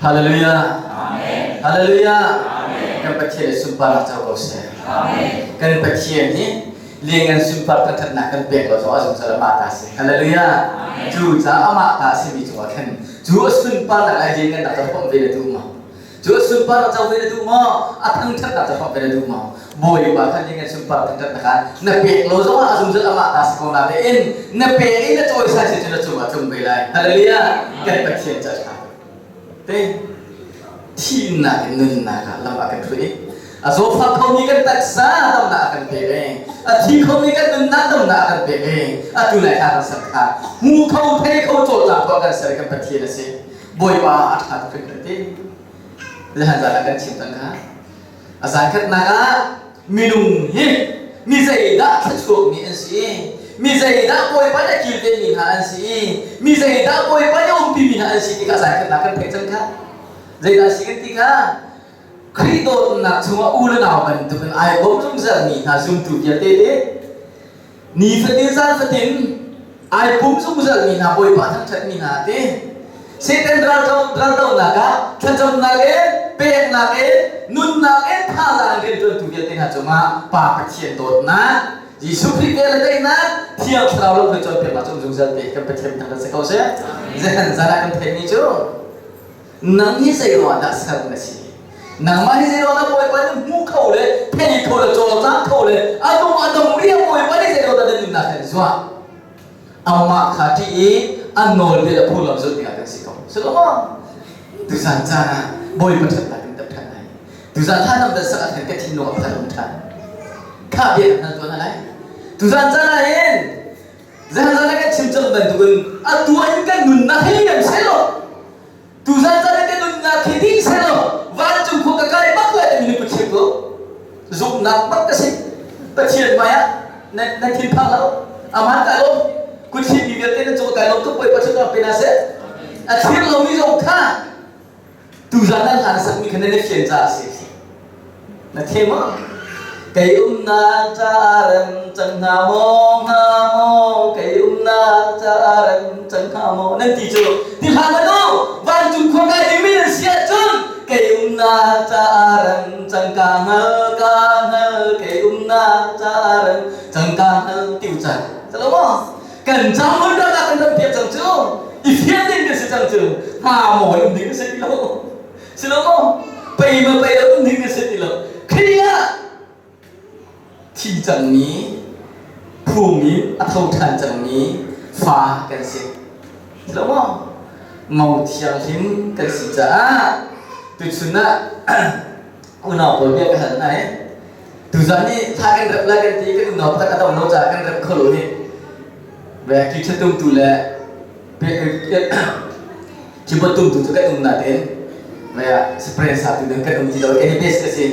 Hallelujah. Amen. Hallelujah. Amen. Kan Pathian le sunparnak co ko seh. Amen. Kan Pathian hi lianngan sunpar thangṭhatnak kan pek lo zong a zungzal amah ta si. Hallelujah. Cu caah amah ta simi cungah khan cu a sunparnak le lianngannak cu hrawmh ve na duh maw? Cu a sunparnak co ve na duh maw? A thangṭhatnak cu hrawmh ve na duh maw? Bawipa khan lianngan sunpar thangṭhatnak ah na pek lo zongah a zungzal amah ta si ko na tein na pek i na cawisan si cu na cungah tlung ve lai. Hallelujah. Kan Pathian ca ṭha. Te thihnak in nunnak ah lam a kan hruai. A zawtfak khomi kan taksa damnak a kan pek i a thi khomi kan nunnak damnak a kan pek i atu lai thla kan ser kha hmu kho thei kho cawlcang kho kan ser kan Pathian a si. Bawipa a ṭha tuk hringhran ti. Zehan zan ah kan chim cang kha. A zan khatnak ah minung hi mi zeidah thluachuakmi an si mi zeidah Bawipa nih a kilvenmi hna an si mi zeidah Bawipa nih a umpimi hna an si ti kha zan khatnak kan theih cang kha. Zeidah a si kan ti kha? Khrih dawtnak chungah u le nau bantukin ai bawm zungzalmi hna zumtu vialte te nifatin zan fatin ai pum zungzalmi hna Bawipa thangṭhatmi hna te Satan raldohnak ah thlacamnak in peknak in nunnak in thazaang in rianṭuantu vialte hna cungah Pa Pathian dawtnak Jesuh Khrih vel le daihnak Thiang Thlarau lamhruai cawnpiaknak cu um zungzal te kan Pathian thangṭhat si ko seh. Zehan zan ah kan theihmi cu Nang hi zei ruangah dah ser na si? Nangmah hi zei ruangah dah Bawipa nih hmu kho le thei kho le cawlcang kho le a nung a dong riang Bawipa nih zei ruangah dah na nunnak hin zuah? Amah kha ṭih i a nawlbia le phunglam zulh dingah kan si ko. Si lo maw? Tuzan caan ah Bawipa ṭhatnak kan dap ṭhan lai. Tuzan thla nam dan sak ah khan ka thinlung a phan um ṭhan. Kha bia kan hal tuan lai. Tuzan caan ah hin Zeizah kan chim cang bantukin atu in kan nunnak hi liam selaw tuzan caan in kan nunnak hi ding selaw vancung khua ka kai bak lai timi Pathian ko zumhnak bak ka si Pathian hmai ah na na thinphang lo aman kai lawm kuthin mi vialte nan cung kai lawm tuk Bawipa cu pe na seh a thir lomi zong kha Tuzan nan hlan sakmi kha nan i fian caah a si. Na the maw? Kei umnak caah rem cang hna maw, hnga maw, kei umnak caah rem cang hnga maw, nan ti cu. Ti hlah hmanh u, vancung khua kai dingmi nan si ahcun, kei umnak caah rem cang ka hngal, ka hngal, kei umnak caah rem cang ka hngal ti u ca. Calo maw? Kan cang hmun ram ah kan ram piak cang cu. I fian ding kan si cang cu. Hna maw um ding kan si ti lo. Si lo maw? Pei ma pei um ding kan si ti lo. Khrih ah thi cangmi phumi a tho ṭhan cangmi fa kan si. Si lo maw? Mo thianghlim kan si caah tuchun ah unau pawl bia ka hal hna i Tuzan hi thla kan rep lai kan ti kan unau pakhat a dong lo caah kan rep kho lo hi. Ve ki ṭhatum tu le keyboard tum tu cu kan um nain ve spray sa tu ding kan um ti lo kan i base ka si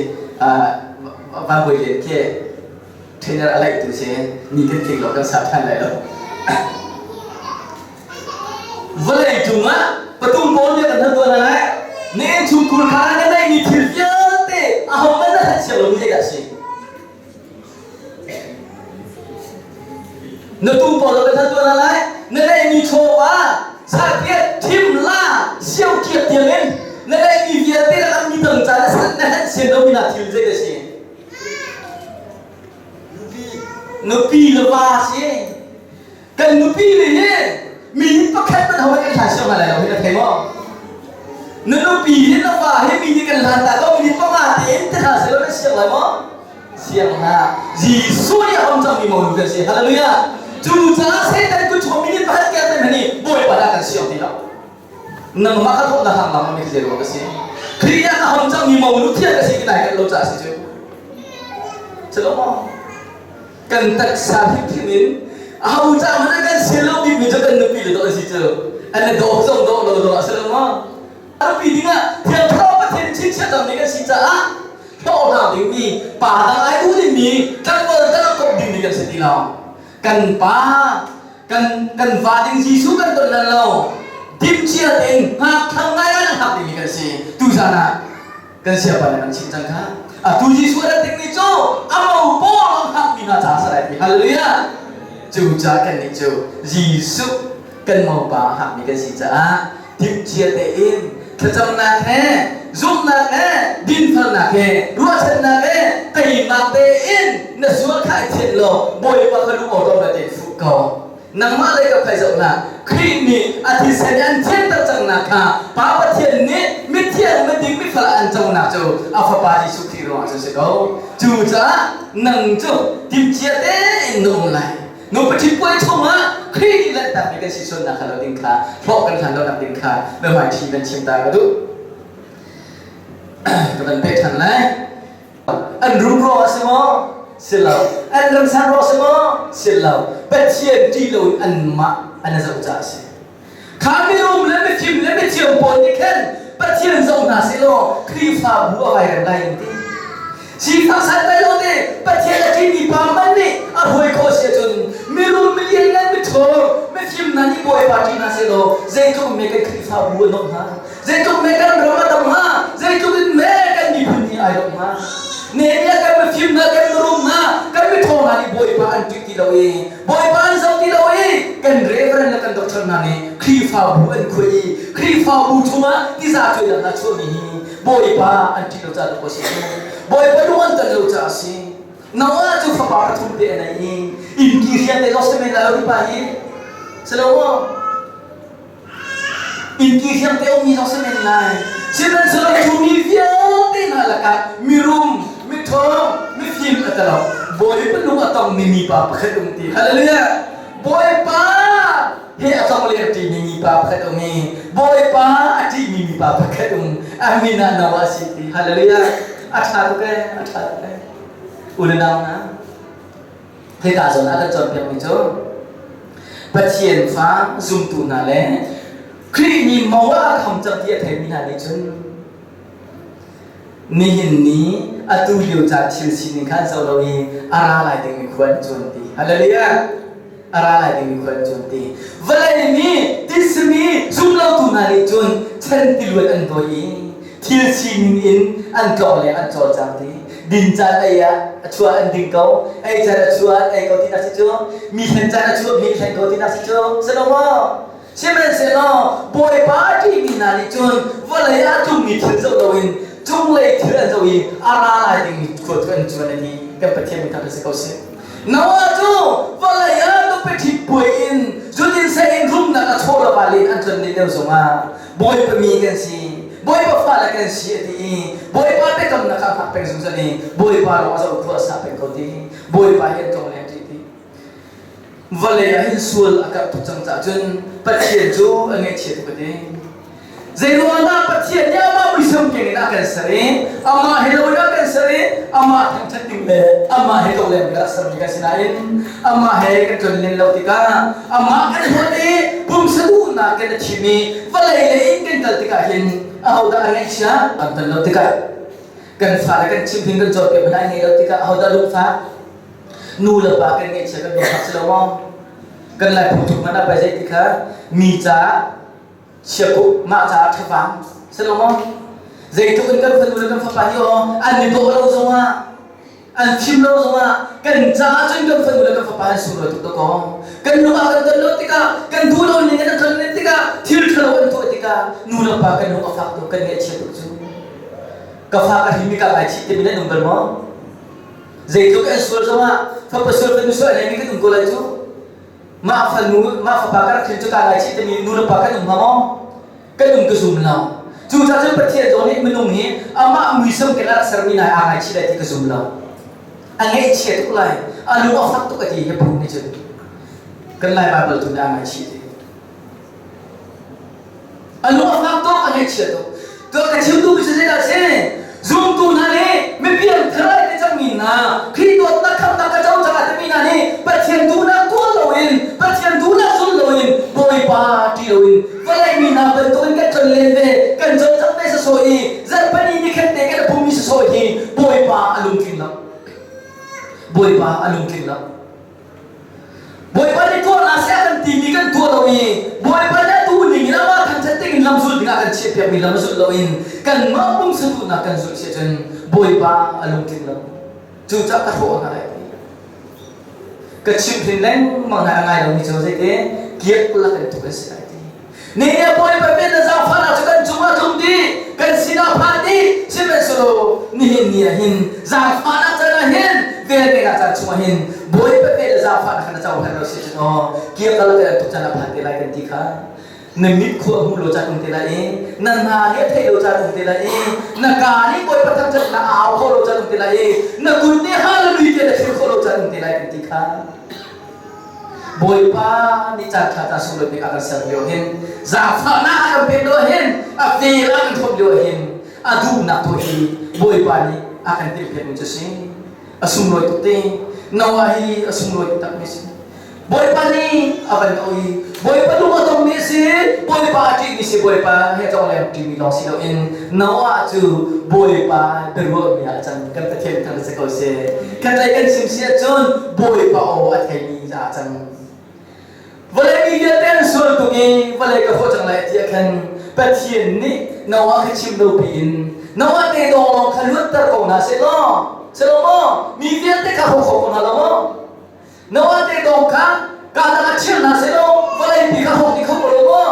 van boi len khi trainer a laih tu si ni kan tling lo kan sa ṭhan lai lo. Vawlei cungah patung pawl nih kan hal tuah hna lai. Na innchungkhur kha na neihmi thil vialte ahohmanh na that siang lomi zeidah a si? Na tum pawl kan hal tuah hna lai. Na neihmi chawva, sakiat, thim, la, sio kiak tiangin na neihmi vialte lakah mi dang ca na hanh sian lomi hna thil zeidah a si? Nupi le va a si. Kan nupi nih hin mi pakhat hmanh ho kan hlan siang lai lo hi na thei maw? Na nupi hi na fa hi mi nih kan hlan ta ko mi nih panga tein te hna seh law na siang lai maw? Siang hlah. Jesuh nih a hom cangmi monu kan si. Hallelujah. Cu caah Satan kut chung mi nih pakhat ker te hmanh nih Bawipa dah kan siang ti lo. Nangmah ka thawh na hang lam mi zei ruang ka si. Khrih ah ka hom cangmi monu thiang ka si ti nai kan lo caah si cu. Calo maw? Kan taksa hrimhrim in aho ca hmanh ah kan sian lo bikmi cu kan nupi le dawh an si cu. An le dawh zong dawh lo dawh a si lo maw? Nupi dingah Thiang Thlarau Pathian chinchiah cangmi kan si caah hlawhhlang dingmi, pa dang ai duh dingmi, tlangval dang kop dingmi kan si ti lo. Kan pa, kan kan va ding Jesuh kan ton lan lo. Dimcia tein ngakthang ngai an hak dingmi kan si. Tuzan ah kan siapa nih an chim cang kha atu Jesuh a rat dingmi cu a mo pawl an hngakmi hna caah a si hallelujah cu ca kan nih cu Jesuh kan mopa a hngakmi kan si caah timhcia tein Thlacamnak he, zumhnak he, dinfelnak he, ruahchannak he, teimak tein na sual kha i thianh law Bawipa kha lung awṭawm le tein fuh ko. Nangmah lei ka phai zoh hlah. Khrih nih a thisen in an thianter cangnak kha Pa Pathian nih mithiang, miding, mifel ah an conak cu a Fapa Jesuh Khrih ruangah cun si ko. Cucaah nang cu timhcia tein na um lai. Nupa ṭhitpuai chungah Khrih nih lanhtakmi kan si sualnak kha lo ding kha hlawh kan hlan lonak ding kha biahmaiṭhi nan chim ta ka duh. Ka van pek ṭhan lai. An rum ruang a si maw? Si lo. An ramsan ruang si maw? Si lo. Pathian ṭih loin anmah an i zoh caah a si. Kha mirum le mifim le mithiam pawl nih khan Pathian zoh hna seh law Khrihfabu a vai rem lai an ti. Sifak santlai lo te Pathian a ṭihmi pa hmanh nih a hruai khawh si ahcun mirum milianngan miṭhawng mifim hna nih Bawipa ṭih hna seh law zeitluk me kan Khrihfabu a nuamh hnga. Zeitluk me kan ram a dam hnga, zeitluk in me kan miphun hi ai lawm hnga. Nehemiah kan mifim hna, kan mirum hna, kan miṭhawng hna nih Bawipa an ṭih ti lo i Bawipa an zoh ti lo i kan reverend le kan doctor hna nih Khrihfabu an khuai i Khrihfabu chungah tiza cuainak hna chuahmi hi Bawipa an ṭih lo caah dawh a si cu. Bawipa lung an ton lo caah a si. Noah cu fapa pathum te a nei i innki rian te zong si men lai lo ti pa hi si lo maw? Innki thiang te ummi zong si men lai. Sihmanhsehlaw cu mi vialte hna lakah mirum, miṭhawng, mifim a talo. Bawipa lung a tongmi mipa pakhat um ti. Hallelujah! Bawipa he a tong leng ṭimi mipa pakhat um i Bawipa a ṭihmi mipa pakhat um. A min ah Noah a si ti. Hallelujah! A ṭha tuk ee, a ṭha tuk ee. U le nau hna, Hika zawn ah kan cawnpiakmi cu Pathian fa zumtu hna le Khrih nih mo ah a kham cang ti a theimi hna nih cun nihin ni atu lio ca thil sining kha an zoh lo i a ra lai dingmi khua an cuan ti. Hallelujah! A ra lai dingmi khua an cuan ti. Vawlei mi, tisami, zumlotu hna nih cun chan tiluan an dawi i thil sining in an tlawng le an cawlcang ti din caan ei ah a chuah an ding ko ei caan a chuah an ei ko ti nak si cu mi hlen caan a chuah mi hlen ko ti nak si cu si lo maw sihmanhsehlaw bawipa a ṭihmi hna nih cun vawlei ah a tlungmi thil zoh loin cunglei thil an zoh i a ra lai dingmi khua cu an cuan a ti kan Pathian min thangṭhat si ko seh Noah cu vawlei ah nupi ṭhit puai in zudin sain rumnak a chaw lo ah len an tlon len lio zongah Bawipa mi kan si, Bawipa fale kan si a ti i Bawipa biakamnak kha a hngak peng zungzal i Bawipa lawng a zoh khua a sa peng ko ti Bawipa hi an tlong leng ṭih ti. Vawlei ah hin sual a karh tuk cang caah cun Pathian cu a ngaihchia tuk a ti. Zeiruang dah Pathian nih amah muisam keng in a kan ser i amah he lo in a kan ser i amah thangṭhat ding le amah he tlawleng ding a rak sermi kan si nain amah he kan tlonlen lo tikah amah kan hlawt i pumsa duhnak kan i thim i vawlei lei in kan kal tikah hin ahodah a ngaihchia kan ton lo tikah kan fale kan chimhhrin kan cawnpiak hna ai ngei lo tikah ahodah lungfak nu le pa kan ngaihchia kan lungfak si lo maw kan lai phungthluk hmanh ah pei zei ti kha mi caah chiakuh mah caah ṭhavang si lo maw zeitluk in kan fanu le kan fapa hi aw an i dawh lo zongah an fim lo zongah kan caah cun kan fanu le kan fapa an sunglawi tuk dakaw kan lung ah kan ton lo tikah kan duh lo ning in an ton tikah thil ṭhalo an tuah tikah nu le pa kan lung a fak tuk kan ngaihchia tuk cu ka fa ka hrim i ka ngaichih timi nan um bal maw zeitluk an sual zongah fapa sual fanu sual an kan um ko lai cu mah fanu mah fapa ka rak hrin cu kaa ngaichih timi nu le pa kan um hnga maw kan um ka zum lo cucaah cun Pathian zong nih minung hi amah muisam ken a rak sermi hna aa ngaichih lai ti ka zum lo a ngaihchia tuk lai a lung a fak tuk a ti hi phung nih cun kan lai Bible tu nih aa ngaichih ti A lung a fak tuk, a ngaihchia tuk. Tuah ka chim duhmi cu zeidah a si? Zumtu hna nih mipiang thar ai ti cangmi hna, Khrih dawtnak khamhnak ka co cang a timi hna nih Pathian duhnak tuah loin, Pathian duhnak zul loin, Bawipa ṭih loin vawlei mi hna bantukin kan tlonlen ve, kan cawlcangh ve sawsawh i zarhpini nikhat te kan pummi sawsawh hi Bawipa a lungtling lo. Bawipa a lungtling lo. Bawipa nih tuah hna seh a kan timi kan tuah lo i Bawipa nih a duh ning in amah thangṭhat ding in lamzul ding ah kan chiahpiakmi lam zulh loin kanmah pumsa duhnak kan zulh si ahcun Bawipa a lungtling lo. Cucaah ka hrawh hna lai ti. Ka chimhhrin lengmang hna a ngai lomi cu zeiti kiak lak in tuk an si lai ti. Nihin Bawipa pen na zaangfahnak cu kan cungah tlung dih, kan sinah phan dih. Sihmanhsehlaw nihin ni ah hin zaangfahnak caan ah hin velngeihnak caan chungah hin Bawipa pen na zaangfahnak kha na cohlan lo si cun aw kir ka lak tuk caan a phan te lai kan ti kha. Na mit khua hmu lo caan um te lai i na hna nih a theih lo caan um te lai i na kaa nih Bawipa thangṭhatnak a au khawh lo caan um te lai i na kut nih hallelujah tiah na thil khawh lo caan um te lai kan ti kha. Bawipa nih caan ṭha caan sunglawi bik a kan ser lio hin zaangfahnak a kan pek lio hin a vel a kan thuamh lio hin a duhnak tuah hi Bawipa nih a kan timhpiakmi cu si. A sunglawi tuk te. Noah hi a sunglawi takmi si. Bawipa nih a van auh i Bawipa lung a tongmi a si, Bawipa a ṭihmi si, Bawipa he cong leng ṭimi lawng si loin Noah cu Bawipa biaruahmi ah a cang. Kan Pathian thang si ko seh. Khatlei kan chim si ahcun Bawipa aw a theimi ah a cang. Vawlei mi vialte an sual tuk i vawlei ka hrawh cang lai ti ah khan Pathian nih Noah kha chim lo piin Noah te dawng lawng kha luatter ko hna seh law, seh law maw mi vialte kha hrawk kho ko hna lo maw? Noah te dawng kha kaa dang ah chir hna sehlaw vawlei pi kha hrawk dih kho ko lo maw?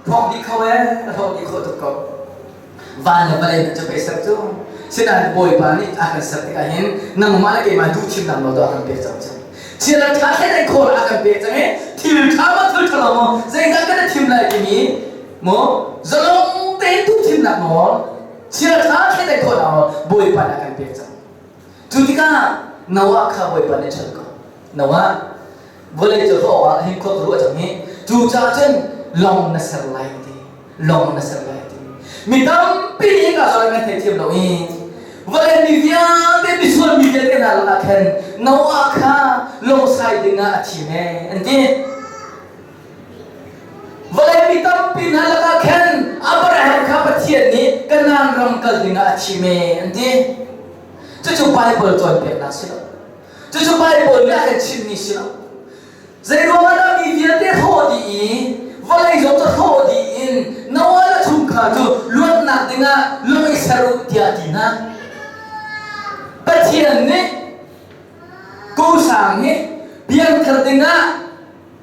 Hrawk dih kho ee, a hrawk dih khawh tuk ko. Van le vawlei hmanh cu pei ser cu. Sinain Bawipa nih a kan ser tikah hin nangmah le keimah duh thimnak nawl tu a kan pek cang cu. Thil a ṭha thlen khawl a kan pek cang i thil ṭha maw thil ṭha lo maw zeidah kan i thim lai timi maw zalong tein duh thimnak nawl thil ṭha thlen khawh nawl Bawipa nih a kan pek cang. Cu tikah Noah kha Bawipa nih a chawnh ko. Noah, vawlei cu hrawh awkah hin khua ka ruah cang hi. Cucaah cun lawng na ser lai ti. Lawng na ser lai ti. Mi tampi nih hika zawn kan theithiam lo i vawlei mi vialte misual mi vialte hna lakah khan Noah kha lawngsai dingah a thim ee an ti. Vawlei mi tampi hna lakah khan Abraham kha Pathian nih Kanaan ram kal dingah a thim ee an ti. Cucu Baibal cawnpiaknak si lo. Cucu Baibal nih a kan chimmi si lo. Zeiruangah dah mi vialte hrawh dih i vawlei zong cu hrawh dih in Noah le chungkhar cu luatnak dingah lung i ser u tiah a ti hna. Pathian nih Kusang hi piangthar dingah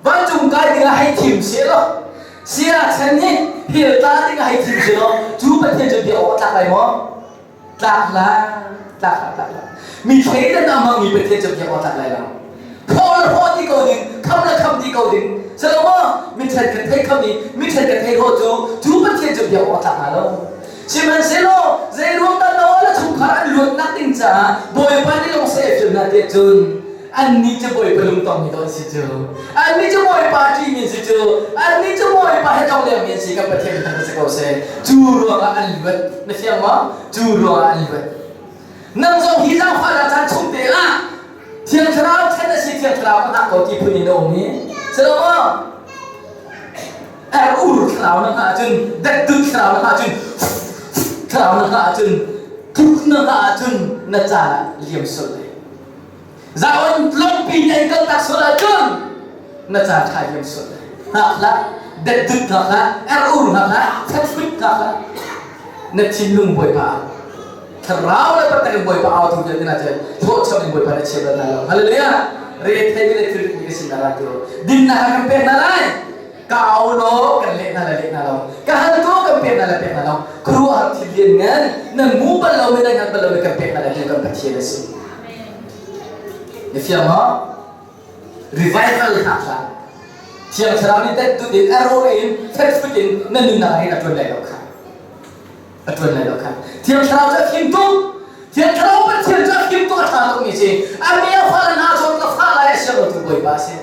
vancung kai dingah hei thim seh law sia chan hi hell tla dingah hei thim seh law cu Pathian cu bia awk a tlak lai maw? Tlak lai, tlak lai, tlak lai. Mi thleidan a hmangmi Pathian cu biak awk tlak lai lo. Thaw le thaw ti ko ding, kham le kham ti ko ding. Silo maw? Mi then kan thei kham i mi then kan thei ho cu cu Pathian cu biak awk tlak hnga lo. Sihmanhsehlaw zeiruang dah Noah le chungkhar an luatnak ding caah Bawipa nih lawng seh a fial hna tiah cun annih cu Bawipa lungtongmi dawh an si cu. Annih cu Bawipa ṭihmi an si cu. Annih cu Bawipa he tlonglengmi an si kan Pathian thang si ko seh. Cu ruangah an luat. Na fiang maw? Cu ruangah an luat. Nang zong hi zaangfahnak caan chung te ah Thiang Thlarau ṭhen a si Thiang Thlarau ka hngak ko ti phun in na um i si lo maw? Er ur thlarau na hngah ahcun detdut thlarau na hngah ahcun thlarau na hngah ahcun tluk na hngah ahcun na caan ah liam sual lai. Zaon lawmpi nih an kaltak sual ahcun na caan ṭha liam sual lai. Hngak hlah, detdut hngak hlah, er-ur hngak hlah, thathut hngak hlah. Na thinlung Bawipa ah thlarau le taktak in Bawipa au tu vialte hna cu thawhcham in Bawipa na chia bal hna lo. Hallelujah! Rethei le thil ka sin na ra tu dinnak kan pek hna lai. Ka au law kan leh hna lai leh hna lo. Ka hal tu kan pek hna lai pek hna lo. Khuaruahhar thil lian ngan nan mu bal lo mi nan ngan bal lo mi kan pek hna lai ti kan Pathian a si. Na fiang maw? Revival hna hlah. Thiang Thlarau nih tet tut in arrow in fetfut in na nunnak ah hin a ṭuan lai lo kha. A ṭuan lai lo kha. Thiang Thlarau cu a fim tuk. Thiang Thlarau Pathian cu a fim tuk a ṭha tukmi si. A mi a fa le hna zawn ka fa lai a siang lo tu Bawipa a si.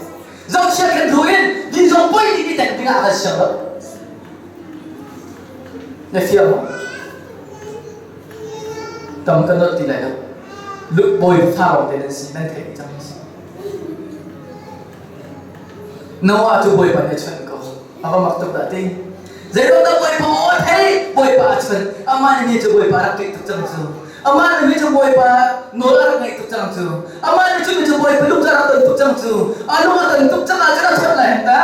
Zohchia kan hnu in din zong poi ding i tek dingah a kan siang lo. Na fiang maw? Tam kan nolh ti lai lo. Bawi fa lawng te nan si, nan theih cang si. Noah cu Bawipa nih a chawnh ko. A va mak tuk dah ti. Zeiruang dah Bawipa aw a thei? Bawipa a chawnh. Amah nih mi cu Bawipa rak ṭih tuk cang cu. Amah nih mi cu Bawipa nawl a rak ngaih tuk cang cu. Amah nih cu mi cu Bawipa lung cu a rak ton tuk cang cu. A lung a ton tuk cang ahcun a chawnh lai hen ta.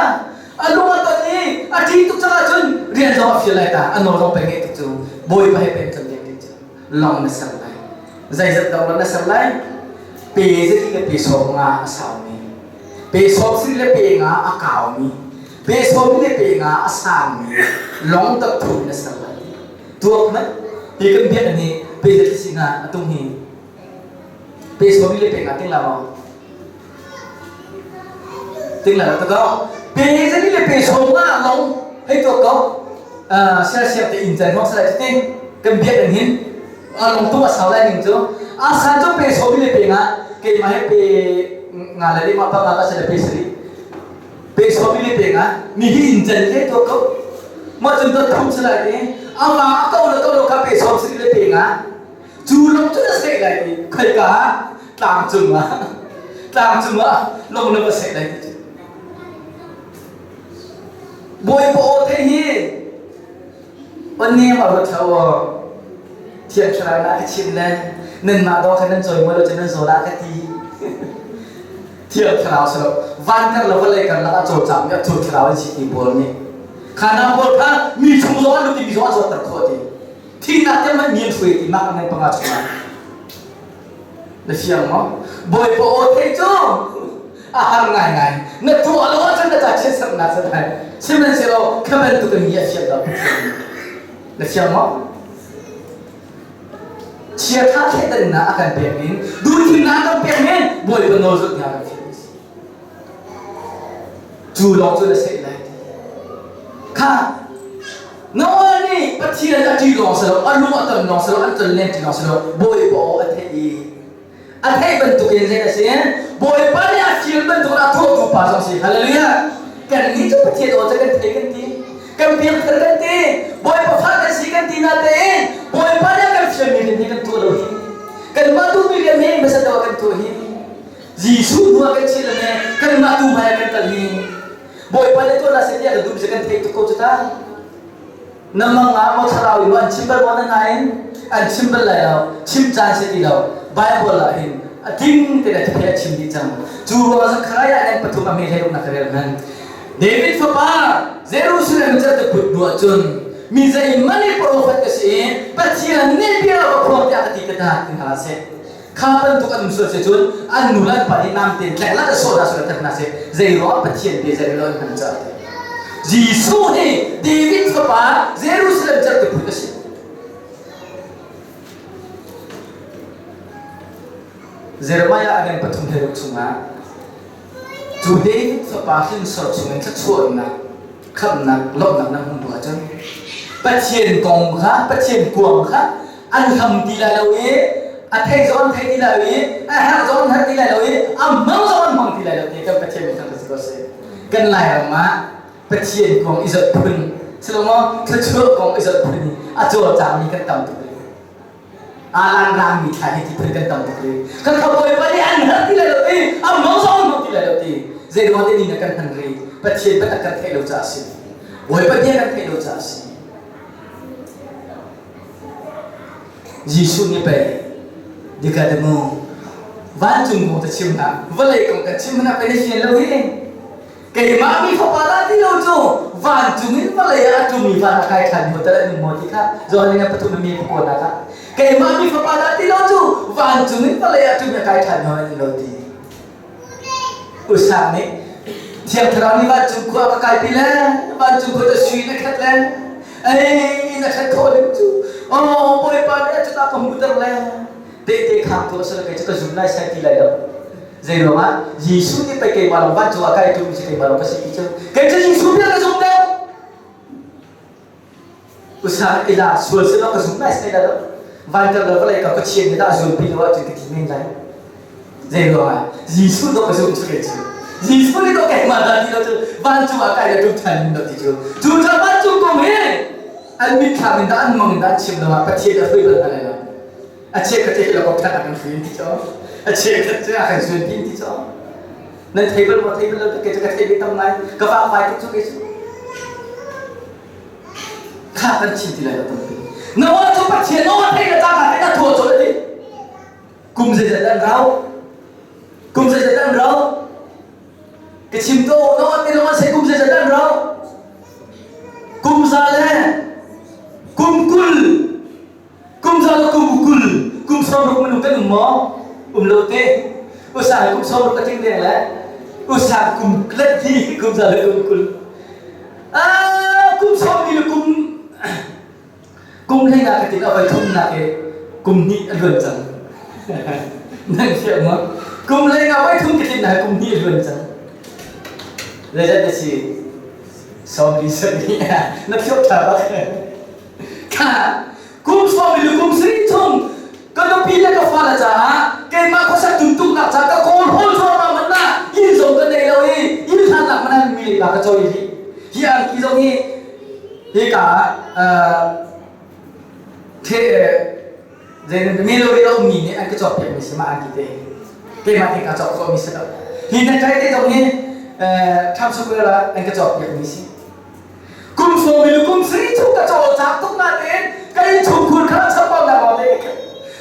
A lung a ton i a ṭih tuk cang ahcun rian zong a fial lai ta. A nawl zong pei ngaih tuk cu. Bawipa he pei ton ding cu. Long na ser lai. Zeizat dong na ser lai? Pe zati le pe sawm nga a saumi. Pe sawm siri le pe nga a kaumi. Pe sawm le pe nga a sangmi lawng tak thu in a ser lai. Tuak hmanh hi kan biak ni pe zat si nga a tung hi. Pe sawm le pe nga ting la maw? Ting la ta ko. Pe zat le pe sawm nga lawng hei tuak ko. Sial siam te in chan hong salai ti kan biak an hin a lung tung a sau lai ning cu a san cu pe sawm le pe nga keimah he pe nga le lima pa nga ka se le pe sari pe sawm le pe nga mi hi in chan le to ko ma cun to thum salai ti ama a ko le ko lo kha pe sawm sari le pe nga cu lung cu na seh lai ti khoi ka tlang cung ah tlang cung ah lung na va seh lai ti Bawipa aw theih hi Panem a ruat hlah aw. Thiang Thlarau na ka chimh le nanmah dawng khan nan cawi maw lo cu nan zaw dah ka ti. Thiang Thlarau si lo van kar lo vawlei karlak ah cawlcangmi a Thiang Thlarau an si ti Paul nih. Kha hna pawl kha mi chung zong an lut i mi zong an zawtter khawh ti. Thihnak tiang hmanh mi an hruai ti mah kan panga chungah. Na fiang maw? Bawipa aw theih cu a har ngaingai. Na tuah lo ahcun na ca chiatserhnak si lai. Sihmanhsehlaw kha bantuk in mi a fiang lo Pathian nih. Na fiang maw? Chiatha thleidannak a kan pek in duhthimnak a kan pek men Bawipa nawl zulh hna kan fial. Cu lawng cu na seh lai. Kha Noah nih Pathian a ṭih lawng si lo, a lung a ton lawng si lo, an ton len ṭi lawng si lo, Bawipa aw a theih i a theih bantukin zei a si? Bawipa nih a fial bantukin a tuahtu pa zong si. Hallelujah! Kannih cu Pathian aw cu kan thei kan ti. Kan piangthar kan ti. Bawipa fa kan si kan ti natein Bawipa nih a kan fialmi rian hi kan tuah lo hi. Kanmah duhmi rian hi hmasa deuh ah kan tuah hi. Jesuh hnu ah kan chih le kanmah tu hmai ah kan kal hi. Bawipa le tuah la seh tiah ka duh mi kan theih tuk ko cu ta. Na mang ah maw thlarau in maw an chim bal maw na hna in an chim bal lai lo chim caan si ti lo Bible ah hin a tling te le thuphe a chim dih cang cu ruang Zechariah nih pathum a hme hlei ruknak ka rel hman David fapa Jerusalem cer te put hnu ah cun mi zeihmanh i profet ka si i Pathian nih bia ka phuang tiah ka ti ka ta ti hna seh Kha bantuk an um sual si cun an nu le an pa nih nam tein tlek lak in sawh hna sual that hna seh zei ruangah Pathian bia zei lo an hman caah ti. Jesuh hi David fapa Jerusalem cerhti phun a si. Jeremiah a ngan pathum he ruk chungah cu David fapa hrinsor chungin thluachuahnak khamhnak lawmhnak na hmuh ahcun Pathian kong kha Pathian kuang kha an hlam ti lai lo i a thei zong an thei ti lai lo i a herh zong an herh ti lai lo i a hmang zong an hmang ti lai lo ti kan Pathian min thang si ko seh kan Lairam ah Pathian kong i zoh phun silomaw thluachuah kong i zoh phun hi a cawlcangmi kan tam tuk Alan rangmi thla hi ti phun kan tam tuk rih. Kan khabawi pa nih an har ti lai lo ti, an mang zong an hmang ti lai lo ti. Zei ruang te ni na kan hman ri. Pathian biatak kan theih lo caah a si. Bawipa bia kan theih lo caah a si. Jesuh nih pei dikadamu vancung kong ta chim hna vawlei kong kan chim hna pei na fian lo hi Keimah mi fapa dah ti lo cu vancung in vawlei ah a tlumi van a kai ṭhan maw tal an um maw ti kha Johan nih pathum mi pakuanak ah keimah mi fapa dah ti lo cu vancung in vawlei ah tlumi a kai ṭhan maw an lo ti. Usak nih Thiang Thlarau nih vancung khua ka kaipi le vancung khua cu sui na khat le ei na khat khawh ding cu oh Bawipa nih a cutah ka hmuhter le tehte khang tu a si le kei cu ka zum lai sai ti lai lo Zei ruangah Jesuh nih pei keimah lawng vancung ah kai ṭumi si keimah lawng ka si ti cu kei cu Jesuh bia ka zum deuh. Usa ila sual si lo ka zum lai sai lo van kal lo vawlei ka Pathian nih dah zulpi lo ahcun ka ti men lai. Zei ruangah Jesuh dawh ka zum cu kei cu Jesuh nih dawh keimah dah ti lo cu vancung ah kai le ṭum ṭhan lo ti cu cu ca vancung kong hi an mitthlam in dah an mang in dah an chim lo ah Pathian a hrui bal hna lai lo. A chiakhat cu helicopter a kan hruin ti caw. A chiakhat cu a kan zuan ti ti caw. Nan thei bal maw thei bal lo kei cu ka thei ve tam ngai. Ka vakvai tuk cu kei cu. Kha kan chim ti lai lo tampi. Noah cu Pathian Noah thei na cang ah na thua cawl ti. Kum zeizat an rau. Kum zeizat an rau. Ka chim to Noah te lawng an sei kum zeizat an rau. Kum za le kum 20 Kum za le kum 20, kum 60 minung kan um maw? Um lo te. Usa kum 60 ka tling deng le usa kum let hi kum za le kum 20. Kum hlei nga ka tin a voi thumnak i kum hnih a luan cang. Nan fiang maw? Kum hlei nga voi thum ka tlin na kum hnih a luan cang. Zeizat na si? 47. Na thiok ṭha bak. Kha kum sawm le kum sarih chung ka nupi le ka fale caah keimah khuasak tuntuknak ca ka kawl hawl cuahmah man na inn zong ka nei lo i inn hlannak man an mi le ka cawi hi hi angki zong hi hika the zei mi lo a ummi nih an ka cawk piakmi si ma angki te keimah te ka cawk khawhmi si lo hi na kai te zong hi Times Square ah an ka cawk piakmi si. Kum sawm in kum sarih chung ka cawlcang tuk nain ka innchungkhur kha chambaunak lawng te ka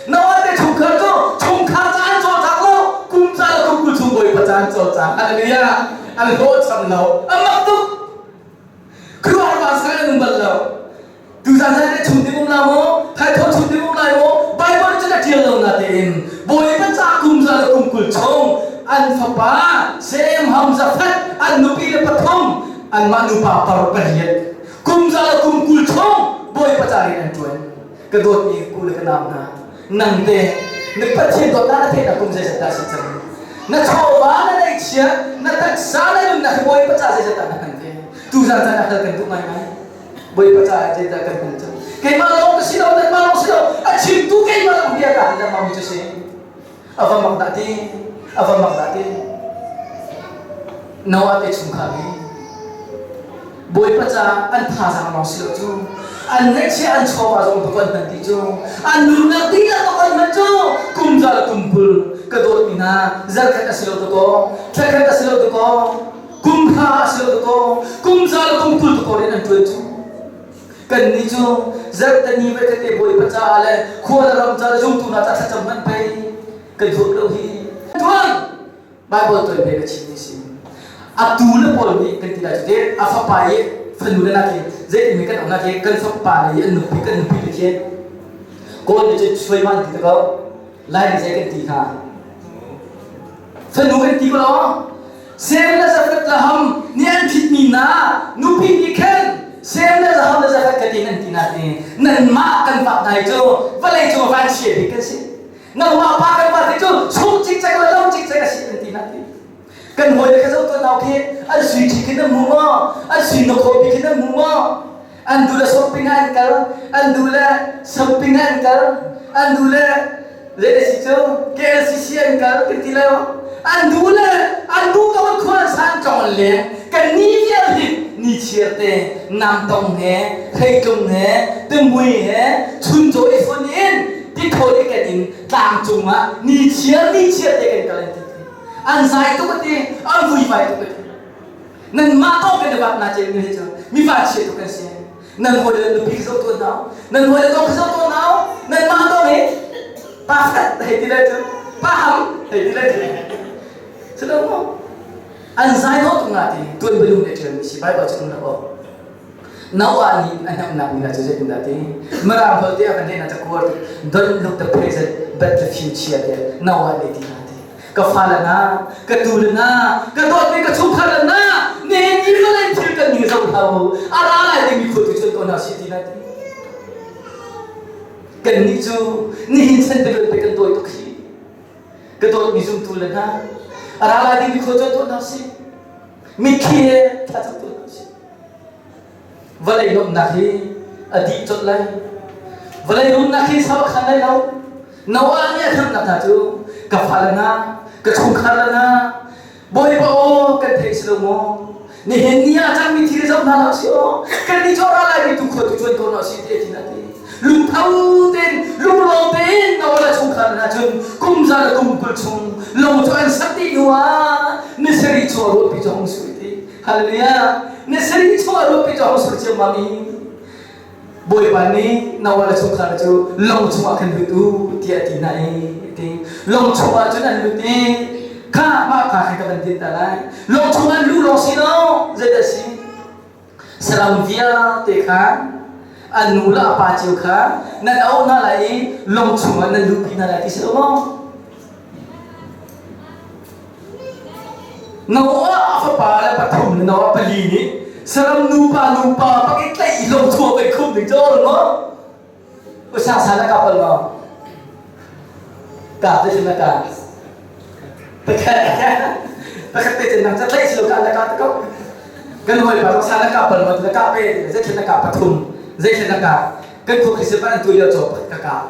Noah te chungkhar cu chungkhar ca an cawlcang lo kum ca le kum kul chung bawipa ca an cawlcang. Hallelujah. An hlawhcham lo. A mak tuk. Khuaruahhar vansan an um bal lo. Tuzan zan na chung ding um la maw? Thaithawh chung ding um lai maw? Bible cu na ṭial lo natein Bawipa ca kum za le kum 20 chung an fapa Sem Ham Jafet an nupi le pathum anmah nupa par pariat kum za le kum 20 chung Bawipa ca rian an ṭuan. Ka dawtmi ku le ka nau hna, nang te na Pathian dawtnak na theihnak kum zeizat dah si cang? Na chawva na neihchiah, na taksa na nunnak hi Bawipa ca zeizat dah na hman ve? Tuzan caan ah hal kan duh ngaingai. Bawipa caah zeidah kan hman cang? Keimah lawng ka si lo, nanmah lawng si lo, a chimtu keimah lawng bia ka hal lengmang mi cu si. A va mak dah ti, a va mak dah ti. Noah te chungkhar hi Bawipa caah an thazaang lawng si lo cu, an ngaihchia an chawva zong bak an hman ti cu, an nunnak dihlak bak an hman cu, kum za le kum 20 ka dawtmi hna zarkhat a si lo dakaw, thlakhat a si lo dakaw, kum hra a si lo dakaw kum za le kum 20 dakaw rian an ṭuan cu. Kannih cu zarhteni voi khat te Bawipa caah le khua le ram ca le zumtu hna ca thlacam hmanh pei kan zuam lo hi. Tuan Bible tuan ve ka chim mi si. A tu le pawl nih kan ti lai cu te a fapa i fanu le nak hi zeitin mi kan um nak hi kan fapa le an nupi kan nupi le khi Kawl nih cun suaiman ti te ko Lai nih zei kan ti hnga Fanu kan ti ko lo. Sem le Jafet le Ham nih an ṭhitmi hna nupi nih khan Sem le Ham le Jafet ka ti nan ti na ti nanmah kan vak hna hi cu vawlei cung vanchia bik kan si. Nangmah pa kan va ti cu sung cikcek le lo cikcek a si kan ti na ti. Kan hawi le kha zoh tuah nau khi an sui ṭhi khi nan hmu maw? An sui na khawpi khi nan hmu maw? An duh le shopping ah an kal, an duh le shopping ah an kal, an duh le zei si cu KLCC an kal kan ti lo. An duh le an duh ko an khua an sa an tlong an leng. Kan ni vial hi ni chiar te namtong he hreitlung he timui he chuncaw i fun in tithawl i ken in tlang cung ah ni chiar ni chiar te kan kal an ti. An zai tuk a ti, an vuivai tuk a ti. Nanmah ko kan i vat na ce mi hi cu mi va chia tuk kan si. Nan hawi le nupi zoh tuan hau. Nan hawi le dong zoh tuan hau. Nanmah dong hi pa fat hei ti le cu pa ham hei ti le cu. Cu lo maw? An zai naw tuk nga ti tuan balung le ṭhial mi si Bible cu na aw. Noah nih a hnamnak mi cu zeitin dah ti Mirang holh te a kan lehnak cakuar don't look the present but the future te Noah nih ti hna ti. Ka fale hna, ka tule hna, ka dawtmi ka chungkhar hna, nihin ni vawlei thil kan ning zoh hlah u. A ra lai dingmi khua tu cun ko hna sih ti hna ti. Kannih cu nihin chan te pe kan dawi tuk hi. Ka dawtmi zumtu le hna, a ra lai dingmi khua cun tuah hna sih. Mitthli he thlacam tuah hna sih. Vawlei nuamhnak hi a dih colh lai. Vawlei rumnak hi sau a khan lai lo. Noah nih a thamnak hna cu ka fale hna, ka chungkhar le hna, Bawipa aw kan thei si lo maw? Nihin ni ah cangmi thil zoh hna hlah si aw. Kan ni cu ra laimi tu khua tu cuan ko hna si ti a ti na ti. Lungtho tein, lunglawm tein Noah le chungkhar hna cun kum za le kum 20 chung lo cu an sak dih hnu ah ni sarih chung a ruahpi cu hung sui ti. Hallelujah. Ni sarih chung a ruahpi cu hung sur ciammam i Bawipa nih Noah le chungkhar cu lawng chungah khan lut u tiah a ti hna i ti lawng chungah cun an lut i kha mah ka khan ka van din ta lai lawng chungah an luh lawng si lo zeidah si saram vialte kha an nu le a pa cio kha nan auh hna lai i lawng chungah nan luhpi hna lai ti si lo maw Noah a fapa le pathum le Noah pali nih saram nupa nupa bak i tlaih i lothuah vai khum ding cu a maw? Usang sa na kap bal maw? Kap te na ka. Pakhat pakhat te cun nang ca tlaih si lo ka na ka te ko. Kan hawi pa sa na kap bal maw na kap pe zei thil na kap pathum zei thil na kap kan khua Christmas an tu lio caw pakhat ka kap.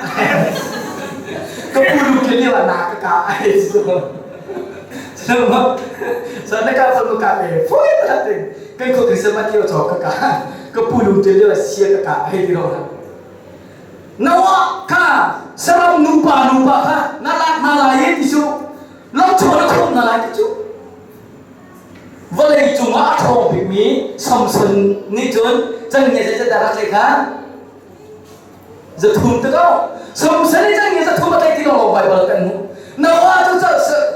Ka pu lu ke lio ah na ka ka ai so. So na kap bal maw kap pe foi ta ting kan khua Christmas lio caw ka ka ka pu lu te lio sia ka ka hei ti ro na. Noah kha saram nupa nupa kha na lak hna lai i ti cu lamchaw na khawmh hna lai ti cu vawlei cungah a ṭhawng bikmi Samson nih cun cangia zeitindah rak tlaih kha 300 te ko Samson nih cangia 300 a tlaih ti lo Baibal kan hmuh. Noah cu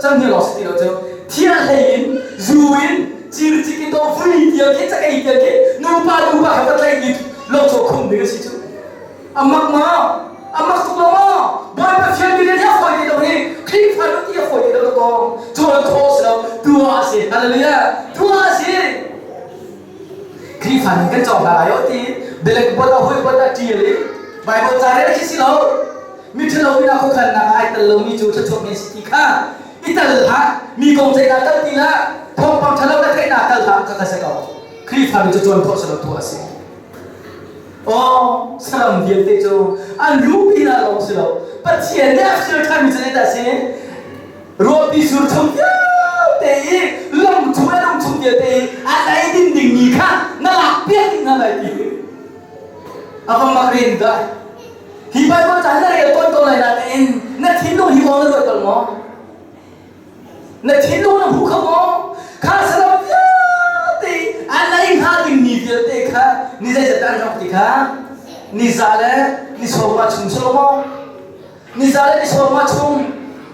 cangia lawng si ti lo cu thiah hlei in zu in circik in to vui tiang khi cakei tiang khi nupa nupa kha va tlaih mi lawchaw khum ding a si cu. A mak maw? A mak tuk lo maw? Bawipa Pathian mi rian hi a fawi ti lo hi. Khrihfa nu ti a fawi ti lo to kong. Tuan khawh si lo. Tuah a si. Hallelujah. Tuah a si. Khrihfa nih kan cawng hna lai o ti blackboard ah whiteboard ah ṭial i Bible ca rel khi si lo. Miṭhalo mi nak khuakhannak ah ai tel lomi cu thluachuak mi si ti kha i tel hlah. Mi kong ceihnak kal ti hlah. Thawngpang ṭhalo na theihnak kal hlah kha ka si ko. Khrihfa mi cu cawn khawh si lo tuah a si. Aw, saram vialte cu an lupi hna lawng si lo. Pathian nih a ser ṭhanmi cu zeidah a si? Ruahpi sur chung vialte i lam chung le lung chung vialte i a ei din dingmi kha na lak piak ding hna lai ti. A va mak rin dah. Hi Bible ca hi na rel tawn ko lai nain na thinlung hi kong na ruat bal maw? Na thinlung na hmu kho maw? Kha saram vialte a nei hnga dingmi vialte kha ni zeizat dah an rak ti kha? Ni za le ni sawma chung si lo maw? Ni za le ni sawma chung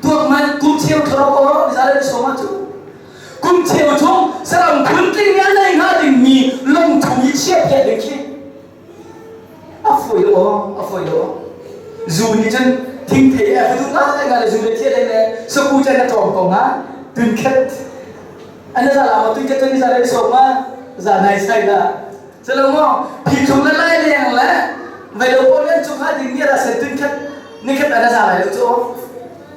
tuak man kum cheu thlarau ko ni za le ni sawma chung kum cheu chung saram phuntling nih a nei hnga dingmi lung chung i chiah piak ding khi A fawi lo aw, a fawi lo aw. Zu nih cun thingthei a futu ngai ngai le zu le thia le le saku chan a ṭawng ko nga tun khat an za la ma tun khat cun za le so ma za nai sai la chalo mo phi chung le lai leng le vai lo pon nan chung ha ding ni ra sen tun khat ni khat ana za lai lo chu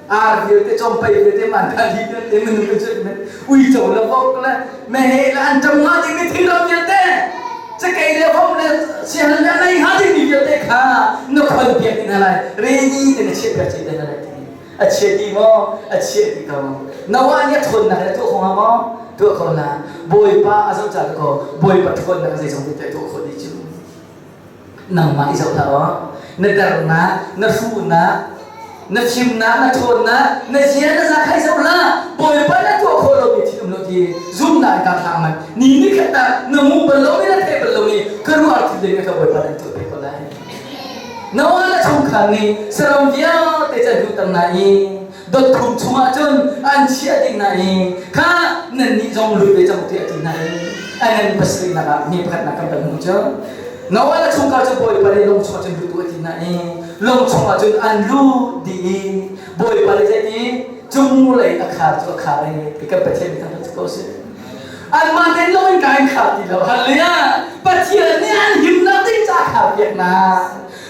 ar vialte cawmpei vialte man kha hi vialte minung kan chuak men uico le vok le meheh le an ṭam hnga ding mi thingram vialte cakei le vom le siahal le nei hnga ding mi vialte kha na khon piak ding hna lai ready te na chiah piak chih te hna lai a chia ti maw a chia ti ko Noah nih a ṭhawnnak le tuah kho hnga maw tuah kho na Bawipa a zoh ca ko Bawipa ṭhawnnak zeizong te tuah khawh dih cu Nangmah i zoh hlah aw. Na dernak, na hruhnak, na fimnak, na ṭhawnnak, na zia na za kha i zoh hlah. Bawipa na tuah khawh lomi thil um lo ti zumnak in kaa thlang man. Ni ni khat ah na hmu bal lomi, na theih bal lomi khuaruahhar thil ding ka Bawipa nan tuah piak ko lai. Noah na chungkhar nih saram vialte cu an luhter hna i dotthum chungah cun an chiah dih hna i kha nannih zong lut ve cang tiah a ti hna i a ngan pasarihnak ah mi pakhatnak kan van hmuh cu Noah le chungkhar cu Bawipa nih lung chungah cun lut u a ti hna i lung chungah cun an lut dih i Bawipa nih zeiti cunglei a khar cu a khar i ti kan Pathian nih thangṭhat ko seh. Anmah tein lung in ka in khar ti lo. Hallelujah! Pathian nih an himnak ding ca khar piak hna.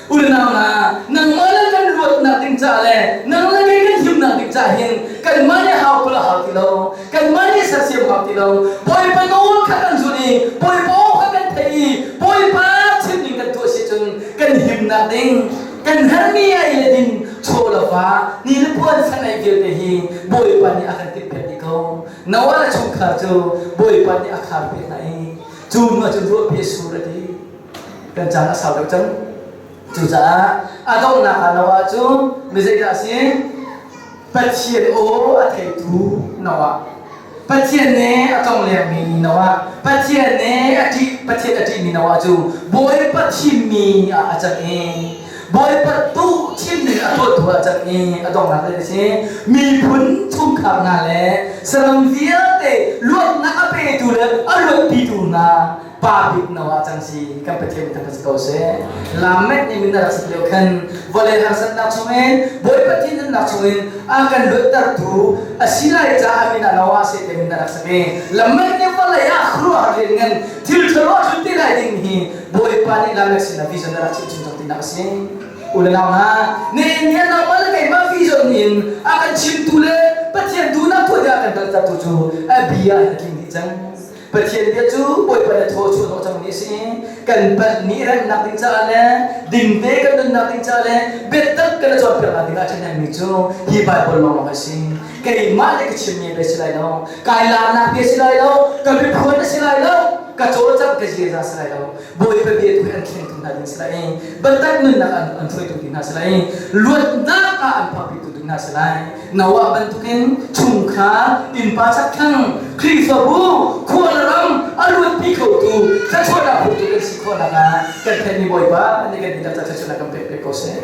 Unau hna, nangmah le kan luatnak ding ca le nang le kei kan himnak ding ca hin kanmah nih hau kul a hau ti lo. Kanmah nih sersiam hau ti lo. Bawipa nawl kha kan zulh i Bawipa aw kha kan theih i Bawipa chim ning kan tuah si cun kan himnak ding kan herhmi ai le din chaw le va ni le puan san ai vialte hi Bawipa nih a kan timhpiak dih ko. Noah le chungkhar cu Bawipa nih a khar piak hna i cu hnu ah cun ruahpi a sur a ti. Kan caan a sau deuh cang. Cucaah a donghnak ah Noah cu mi zeidah a si? Pathian aw a theitu Noah. Pathian nih a tlonglengmi Noah. Pathian nih a ṭih, Pathian a ṭihmi Noah cu Bawipa thimmi ah a cang i Bawipa tu thimning a tuahtu ah a cang i a donghnak a si. Miphun chungkhar hna le saram vialte luatnak a petu le a luatpitu hna pa bik no ah cang si kan Pathian mi si ko seh. Lamek nih min a rak sak lio khan vawlei harsatnak chungin Bawipa thinhunnak chungin a kan luattertu a si lai caah min ah Noah seh te min a rak sak i Lamek nih vawlei ah khuaruahhar rian ngan thil ṭhalo a tlun ti lai ding hi Bawipa nih Lamek sinah vision a rak chimh chung cang tinak a si. U le nau hna, nihin ni ah nangmah le keimah vision in a kan chimtu le Pathian duhnak tuah ding a kan kaltertu cu a bia in a tling dih cang. Pathian bia cu Bawipa nih thaw chuah hnawh cangmi a si. Kan palh ni remnak ding caah le dingte kan nunnak ding caah le biatak kan i cawnpiaknak ding ah ṭhahnemmi cu hi Baibal lawnglawng a si. Keimah le ka chimmi bia si lai lo, kai laarnak bia si lai lo, ka biaphuan a si lai lo, ka cawlcangh ka ziaza si lai lo. Bawipa bia tu hi an thlengtu hna ding si lai i biatak nunnak an, an hruaitu ding hna si lai i luatnak ah an phakpitu ding hna si lai. Noah bantukin chungkhar innpa chakthlang Khrihfabu khua le ram a luatpi khotu thluachuahnak phurtu kan si khawh nakah kan theihmi Bawipa nih kan dihlak ca thluachuahnak kan pek pek ko seh.